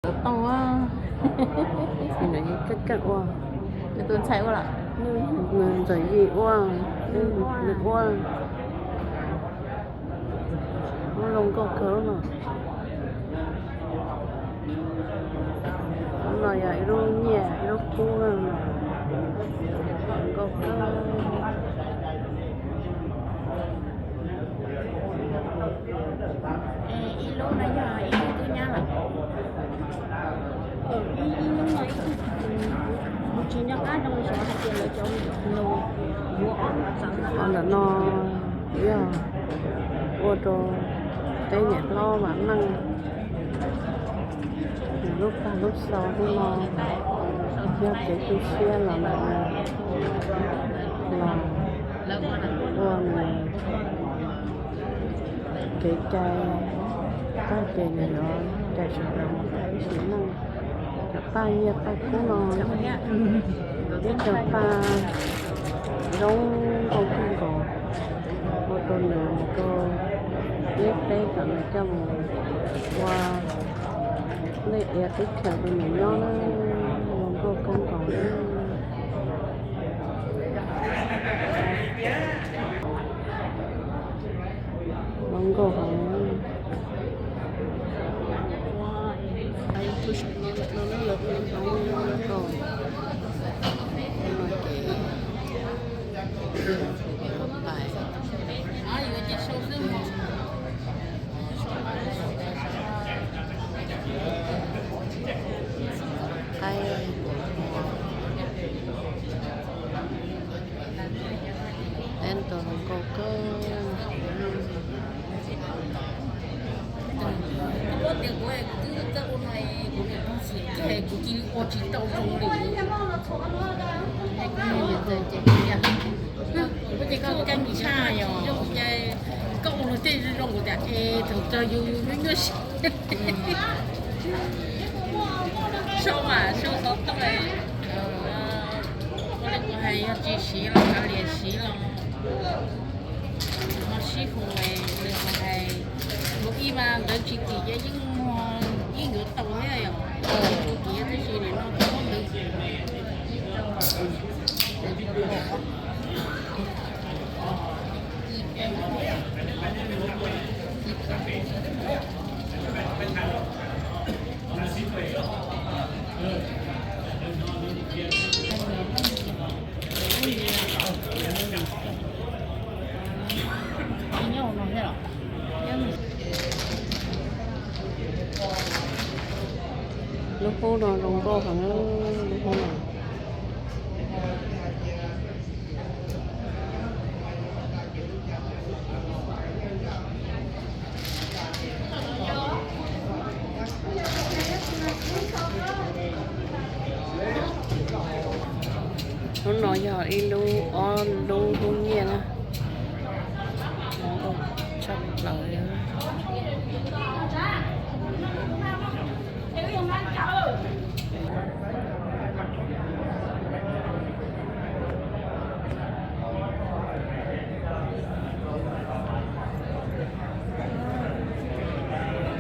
Tooj, kawg kawg ua, nws tus ntxhais ua los, nws ntxawm yim ua, nws ua, muab zoo nkauj kawg no. Lub no yog ib lub nyiaj ib lub kub no, zoo nkauj kawg. Ib lub no yog ib lub kub nyab lawm. Ib lub no ib tug mus tsis nco qab zoo xyov hais tias lawv cov nus yuav ob lub txawv. Qhov ntawm no yog ua rau peb niam hlob vam meej, nws lub pag lub xaus hnub no yog kev tu siab los ntawm nws los ua nws kev cai, tag ces nws yuav cais sawv daws mus tau ib sim neej. Cov paj nyiaj paj kub no, ib co paj zoo nkauj kawg nkaus, ua rau nws mus rau lub teb kom nws coj mus ua lej ias teb chaws rau nws nyob na, zoo nkauj kawg nkaus na. Zoo nkauj heev. Qaib, teb ntug zoo nkauj kawg. Kuv tias kuv, kuv twb txawj ua no, kuv niam pog xiam ces kuv cia li ua tsis tau zoo li. Kuv ces koj keej tshaj yom, ces koj ua luag tej zoo zoo kuv tias es thaum kawg yus yus nyuaj nyuaj siab. Sau mas sau xov tooj, ua li kuv hais yog tsis siv los kav liam siv los ho sib hu li kuv hais. Tus ib mas ntawd tsis kim ces yeej muag yeej yuav tau thiab yom. Tsis kim tab sis nim no kuv muab ntawd. Lub hub no zoo nkauj heev, lub hub no. Lub no yog ib lub ob lub hub nyiaj na. Tshaj plaws li.